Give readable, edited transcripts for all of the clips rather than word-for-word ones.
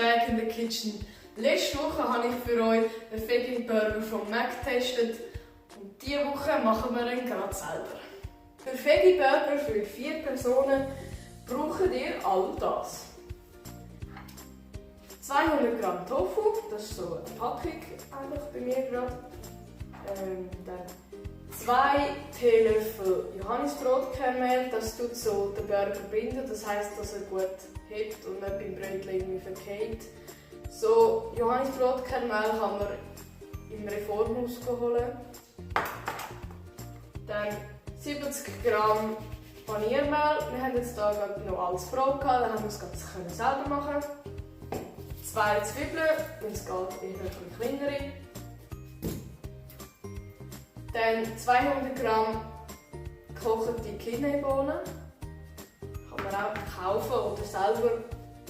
Back in the Kitchen. Letzte Woche habe ich für euch den Veggie Burger von Mac getestet und diese Woche machen wir ihn gerade selber. Für Veggie Burger für 4 Personen braucht ihr all das. 200 Gramm Tofu, das ist so eine Packung eigentlich bei mir gerade. Dann 2 Teelöffel Johannisbrotkernmehl, das tut so den Burger binden, das heisst, dass er gut hebt und nicht beim Brötchen irgendwie verkehrt. So Johannisbrotkernmehl kann man im Reformhaus holen. Dann 70 Gramm Paniermehl. Wir haben jetzt hier noch alles Brot gehabt, dann haben wir das Ganze selber machen. 2 Zwiebeln, wenn es geht, eher ein kleinere. Dann 200 Gramm gekochte Kidneybohnen. Kann man auch kaufen oder selber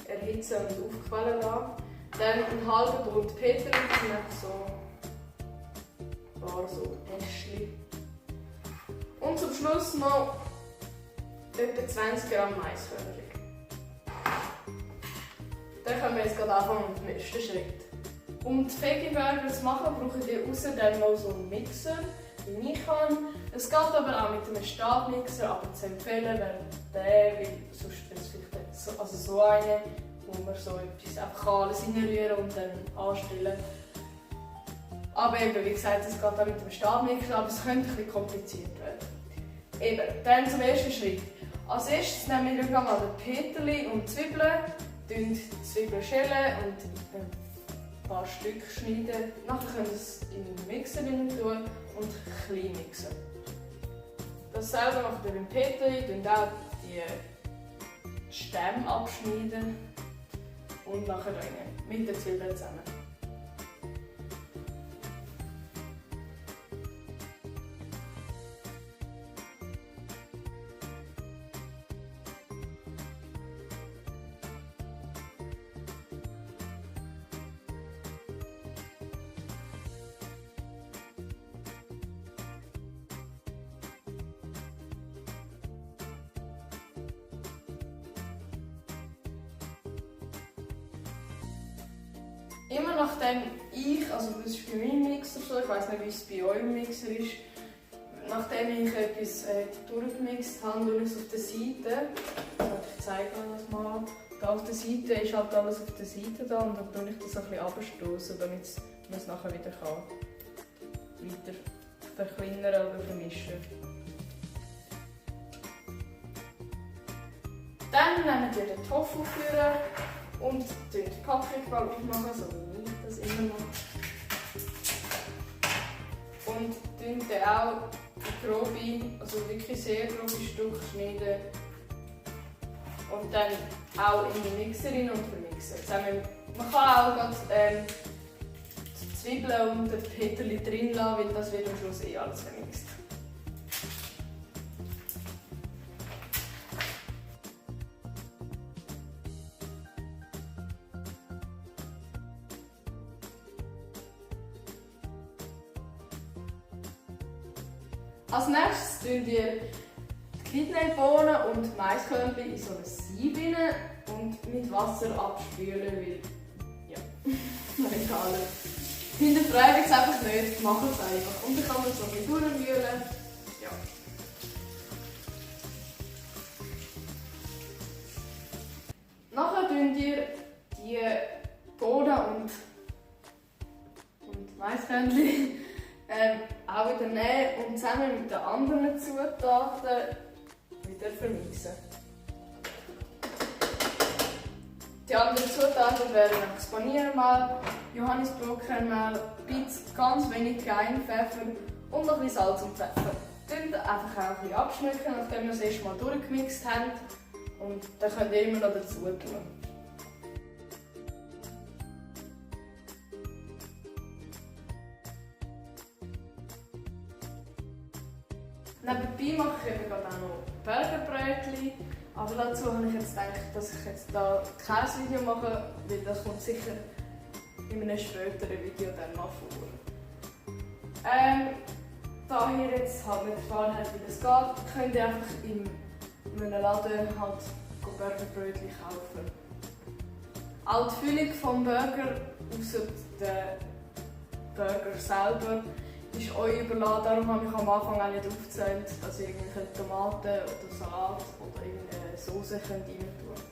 erhitzen und aufquellen lassen. Dann einen halben Bund Peterli, das sind einfach so Äschchen. Und zum Schluss noch etwa 20 Gramm Maiskörnchen. Dann können wir jetzt gerade anfangen mit dem ersten Schritt. Um die Veggie Burger zu machen, braucht ihr außerdem noch so einen Mixer, wie ich habe. Es geht aber auch mit einem Stabmixer, aber zu empfehlen wäre der, weil sonst ist es vielleicht so eine, wo man so etwas einfach alles reinrühren und dann anstellen. Aber eben, wie gesagt, es geht auch mit dem Stabmixer, aber es könnte ein bisschen kompliziert werden. Eben, dann zum ersten Schritt. Als erstes nehmen wir mal den Peterli und die Zwiebeln, die Zwiebeln schälen und ein paar Stücke schneiden. Nachher können wir es in den Mixer tun und klein mixen. Dasselbe macht ihr beim Peterli, auch die Stämme abschneiden und nachher mit den Zwiebeln zusammen. Immer nachdem das ist bei meinem Mixer so, ich weiß nicht, wie es bei eurem Mixer ist, nachdem ich etwas durchgemixt habe, tue ich es auf der Seite. Ich zeige euch das mal. Da auf der Seite ist halt alles auf der Seite da und dann tue ich das ein bisschen abstoßen, damit man es nachher wieder weiter verkleinern oder vermischen. Dann nehmt ihr den Tofu führen und die Packung mal aufmachen, so wie ich das immer mache. Und dann auch grobe, also wirklich sehr grobe Stücke schneiden. Und dann auch in den Mixer rein und vermixen. Man kann auch die Zwiebeln und den Peterli drin lassen, weil das wird am Schluss alles vermixt. Als nächstes tun wir die Kidneybohnen und die Maiskörnchen in so ein Sieb rein und mit Wasser abspülen, weil ja, egal. Hinterfragen es einfach nicht, machen es einfach. Und dann kann man es so ein bisschen durchwühlen. Ja. Nachher tun wir die Bohnen und Maiskörnchen auch wieder nehmen und zusammen mit den anderen Zutaten wieder vermixen. Die anderen Zutaten wären das Paniermehl, Johannisbrotkernmehl, ganz wenig kleinen Pfeffer und noch ein bisschen Salz und Pfeffer. Dann einfach auch ein bisschen abschmecken, nachdem wir es erst mal durchgemixt haben. Und dann könnt ihr immer noch dazu tun. Nebenbei mache ich eben gerade auch noch Burgerbrötchen. Aber dazu habe ich jetzt gedacht, dass ich jetzt hier kein Video mache, weil das kommt sicher in einem späteren Video dann mal vor. Da ihr jetzt halt nicht erfahren habt, wie das geht, könnt ihr einfach in einem Laden halt Burgerbrötchen kaufen. Auch die Füllung des Burger, außer der Burger selber, ist euch überlassen. Darum habe ich am Anfang auch nicht aufgezählt, dass ihr irgendwelche Tomaten oder Salat oder irgendeine Sauce rein tun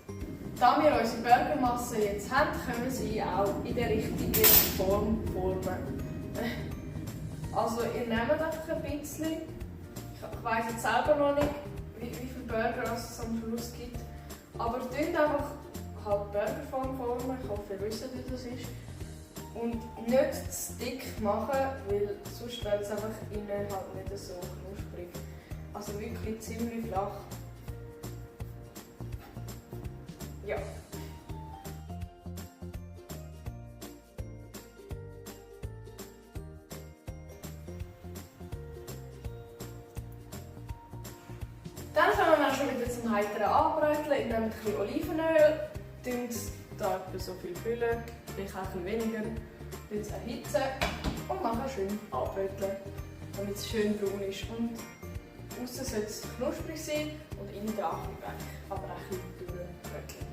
könnt. Da wir unsere Burgermasse jetzt haben, können wir sie auch in der richtigen Form formen. Also ihr nehmt einfach ein bisschen. Ich weiss jetzt selber noch nicht, wie viele Burger es am Schluss gibt. Aber tut einfach halt Burgerform formen. Ich hoffe, ihr wisst, wie das ist. Und nicht zu dick machen, weil sonst wird es einfach innen halt nicht so knusprig. Also wirklich ziemlich flach. Ja. Dann kommen wir schon wieder zum heiteren Anbräteln. Ihr nehmt ein bisschen Olivenöl, tut da etwa so viel füllen, vielleicht auch ein bisschen weniger, tut es erhitzen und nachher schön anbröteln, damit es schön braun ist. Und außen soll es knusprig sein und innen dran weg, aber auch ein bisschen durchbröteln.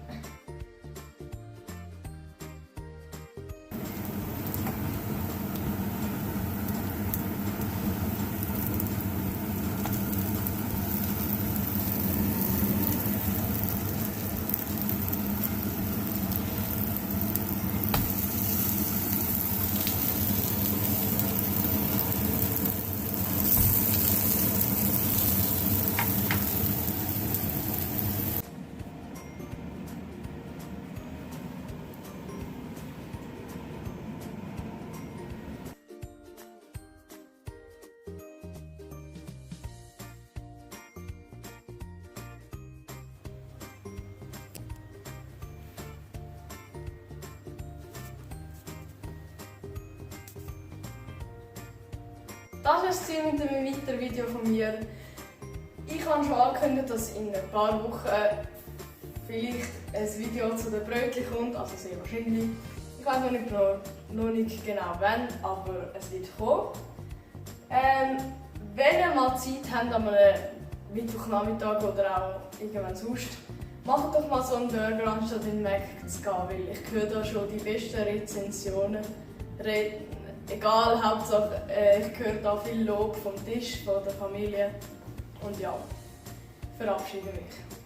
Das war es mit einem weiteren Video von mir. Ich habe schon angekündigt, dass in ein paar Wochen vielleicht ein Video zu den Brötchen kommt, also sehr wahrscheinlich. Ich weiß noch nicht genau wann, aber es wird kommen. Wenn ihr mal Zeit habt, an einem Mittwochnachmittag oder auch irgendwann sonst, macht doch mal so einen Burger, anstatt in den Mac zu gehen, weil ich höre da schon die besten Rezensionen. Egal, Hauptsache ich höre da viel Lob vom Tisch, von der Familie. Und ja, verabschiede mich.